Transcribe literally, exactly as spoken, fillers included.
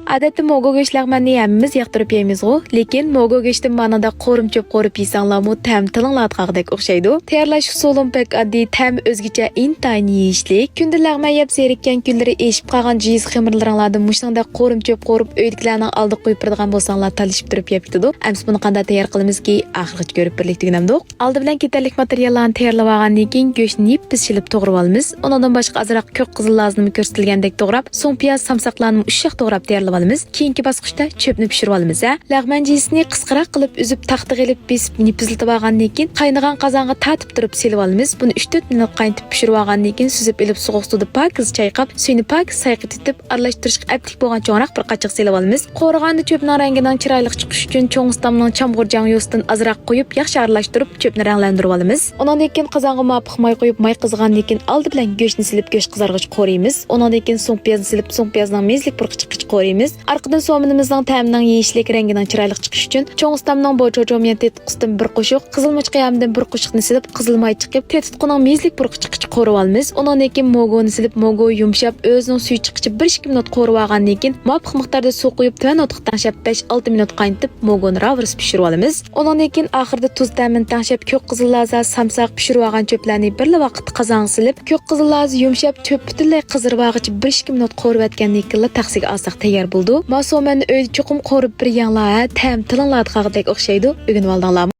ئادەتتە موگو گۆش لەغمەننى ھەممىمىز ياقتۇرۇپ يەيمىزغۇ، لېكىن موگو گۆشتىن مانىدەك قورۇم چۆپ قورۇپ يېسەڭلارمۇ تەم تىلىڭلاردا قالغۇدەك ئوخشايدۇ. تەييارلاش ئۇسۇلىمۇ بەك ئاددىي، تەمى ئۆزگىچە، ئىنتايىن يېيىشلىك. كۈندە لەغمەن يەپ زېرىككەن كۈنلىرى ئېشىپ قالغان جىيىز خېمىرلىرىڭلاردىن مۇشۇنىڭدەك قورۇم چۆپ قورۇپ ئۆيدىكىلەرنىڭ ئالدىغا قويۇپ بېرىدىغان بولساڭلار تالىشىپ تۇرۇپ يەپ كېتىدۇ. ئەمىسە بۇنى قانداق تەييار قىلىمىزكى؟ ئاخىرغىچە كۆرۈپ بىرلىكتە ئۆگىنەمدۇق. ئالدى بىلەن كېتەرلىك ماتېرىياللارنى تەييارلىۋالغاندىن كېيىن گۆشنى يىپپىز شىلىپ توغرىۋالىمىز. ئۇنىڭدىن باشقا ئازراق كۆك قىزىل لازىنىمۇ كۆرسىتىلگەندەك توغراپ، سوڭ پىياز، سامساقلارنىمۇ ئۇششاق توغراپ تەييارلىۋالىمىز. كېيىنكى باسقۇچتا چۆپنى پىشۇرۇۋالىمىز ھە. لەغمەن جىيىسىنى قىسقىراق قىلىپ ئۈزۈپ، تاختىغا ئېلىپ بېسىپ، نېپىزلىتىۋالغاندىن كېيىن قاينىغان قازانغا تارتىپ تۇرۇپ سېلىۋالىمىز. بۇنى ئۈچ تۆت مىنۇت قاينىتىپ پىشۇرۇۋالغاندىن كېيىن سۈزۈپ ئېلىپ، سوغۇق سۇدا پاكىز چايقاپ، سۈيىنى پاكىز سايقىتىۋېتىپ، ئارىلاشتۇرۇشقا ئەپلىك بولغان چوڭراق بىر قاچىغا سېلىۋالىمىز. قورۇغاندا چۆپنىڭ رەڭگىنىڭ چىرايلىق چىقىشى ئۈچۈن چوڭ ئۇستامنىڭ چامغۇر جياڭيۇسىدىن ئازراق قويۇپ، ياخشى ئارىلاشتۇرۇپ، چۆپنى رەڭلەندۈرۈۋالىمىز. ئۇنىڭدىن كېيىن قازانغا مۇۋاپىق ماي قويۇپ، ماي قىزىغاندىن كېيىن ئالدى بىلەن گۆشنى سېلىپ، گۆش قىزارغىچە قورۇيمىز. ئۇنىڭدىن كېيىن سوڭ پىيازنى سېلىپ، سوڭ پىيازنىڭ مېزىلىك پۇرىقى چىققىچە قورۇيمىز. ئارقىدىن سومىنىمىزنىڭ تەمىنىڭ يېيىشلىك، رەڭگىنىڭ چىرايلىق چىقىشى ئۈچۈن چوڭ ئۇستامنىڭ بوچوچوميەن تېتىتقۇسىدىن بىر قوشۇق، قىزىلمۇچقا يامدىن بىر قوشۇقنى سېلىپ، قىزىل ماي چىقىپ، تېتىتقۇنىڭ مېزىلىك پۇرىقى چىققىچە قورۇۋالىمىز. ئۇنىڭدىن كېيىن موگونى سېلىپ، موگو يۇمشاپ، ئۆزىنىڭ سۈيى چىققىچە بىر ئىككى مىنۇت قورۇۋالغاندىن كېيىن، مۇۋاپىق مىقداردا سۇ قۇيۇپ، تۆۋەن ئوتقا تەڭشەپ بەش ئالتە مىنۇت قاينىتىپ، موگونى راۋۇرۇس پىشۇرۇۋالىمىز. ئۇنىڭدىن كېيىن ئاخىرىدا تۇز تەمىنى تەڭشەپ، كۆك قىزىل لازا، سامساق، پىشۇرۇۋالغان چۆپلەرنى بىرلا ۋاقىتتا قازانغا سېلىپ، كۆك قىزىل لازا يۇمشاپ، چۆپ پۈتۈنلەي قىزىرىۋالغىچە بىر ئىككى مىنۇت قورۇۋەتكەندىن كېيىنلا تەخسىگە ئالساق تەييار بولىدۇ. ما سومەننى ئۆيدە چوقۇم قورۇپ بىر يەڭلار ھە، تەم تىلىڭلاردا قالغۇدەك ئوخشايدۇ. ئۆگىنىۋالدىڭلارمۇ؟